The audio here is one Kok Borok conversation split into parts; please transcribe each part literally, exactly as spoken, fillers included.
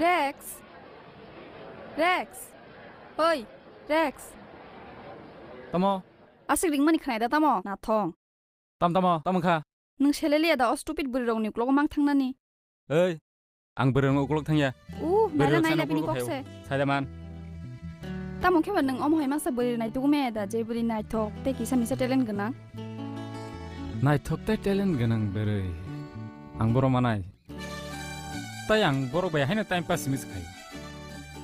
Rex. Rex. Oi, Rex. Tamo? Aswk ringmani khnai da tamo? Nathong. Tam tamo, tamo kha? Nwng seleliya da o stupid bwrwirokni uklogo mang thangnani? Ei, ang bwrwirokni uklok thangya. Uh, naila naila bini kok se. Saida man. Tamo khe ba nwng omo hai masa bwrwi naitugu me da, je bwrwi naithok tei kisa misa talent gwnang. Naithok tei talent gwnang bwrwi. Ang boro manai. Tai ang borok bai haino time pass simi se khai.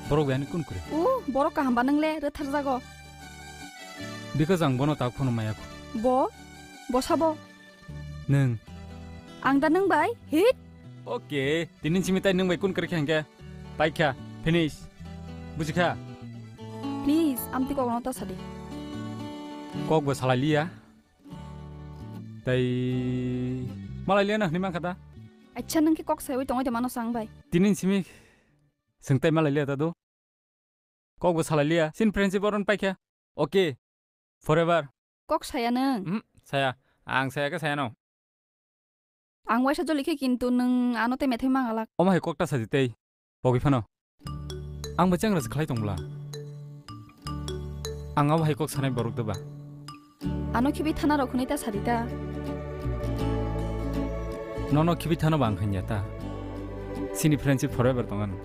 Borok bai haino kun kure. Uh, borok kaham ba nwng le rwtharjago. Because ang bono tak phano maya kho. Bo? Bo sabo? Nwng. Ang da nwng bai? Hit? Okay, tini simi tai nwng bai kun kore khe hwnkhe? Paikha, finish. Bujikha? Please, amtwi kokno ta sadi. Kok bo salai liya. Tai malai liya na hwnwi mankha da? Acha, nwng khe kok saiwi tongwi de mano sang bai. Tini simi swng tai malai liya ta do. Kok bo salai liya. Sin friendship oron paikha. Okay. Forever. Kok saya nwng? Hmm, saya. Ang saya khe saya no. Ang waisa joli khe kintu nwng ano te methai mangalak. Omo hai kok ta sadi tei. Pogwi phano. Ang bo chengra se khlai tong bwla. Ang abo hai kok sanai borok doba. Ano khibi thana rok hwnwi ta sadi ta. Nono khibi thano ba ang hanya ta. Sini friendship forever tong ano.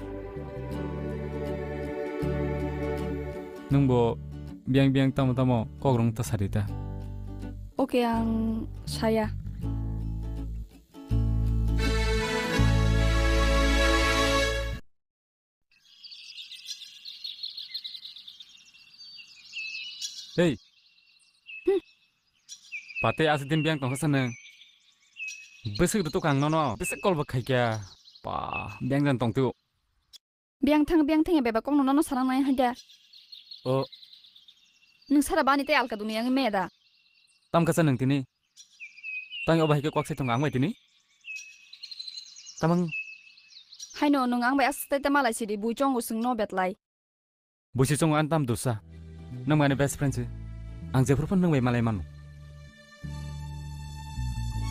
Nwng bo biyang biyang tamo tamo kok rwng ta sadi ta. Okay, ang saya. Hey. Hmm. Pate asa din biyang tongsa sa nwng. Bwswk rwtuk ang nono, bwswk call bo khaikya. Pa, biyang jan tongtu. Biyang thang, biyang thang ya bebak kok nono sana nai haida. O. Nwng sara bani tei alka duni yang me da. Tam kasa nwng tini. Tang obo hai khe kok sai tongo ang bai tini? Tamang. Haino nwng ang bai aswk tei tei malai sidi, bui chongo swngno betlai. Buisi chongo ang tam dosa. Nwng bai ani best friend se. Ang jephuru phano nwng bai malai mano.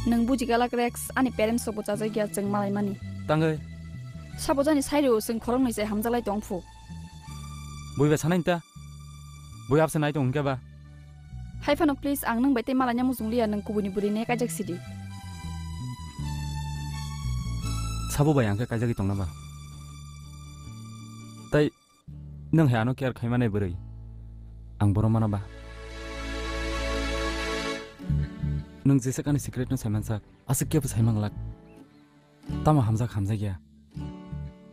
Nwng buji galak Rex, ani parents rokbo chajak ya chwng malai mani. Tangwi. Sabo jani sai rw chwng khoroknwi se hamjaklai tong phu. Bui bai sanai ta. Bui abse nai tong hwnkhe ba. Hai phano please, ang nwng bai tei malai namo chwng liya, nwng kubuini bwrwi ne kaijak sidi. Sabo bai ang khe kaijagwi tongna ba. Tai nwng hai ano care khaimani bwrwi. Ang boro mana ba. Nwng jeswk ani secret no saimansak, aswk kebo saimanglak. Tamo hamjak hamjakya.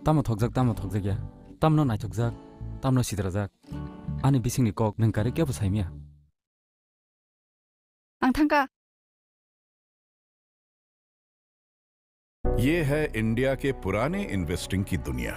Tamo thokjak tamo thokjakya. Tamno naithokjak, tamno sidrajak. Ani bisingni kok nwng karwi kebo saimya. Ang thangkha. ये है इंडिया के पुराने इन्वेस्टिंग की दुनिया।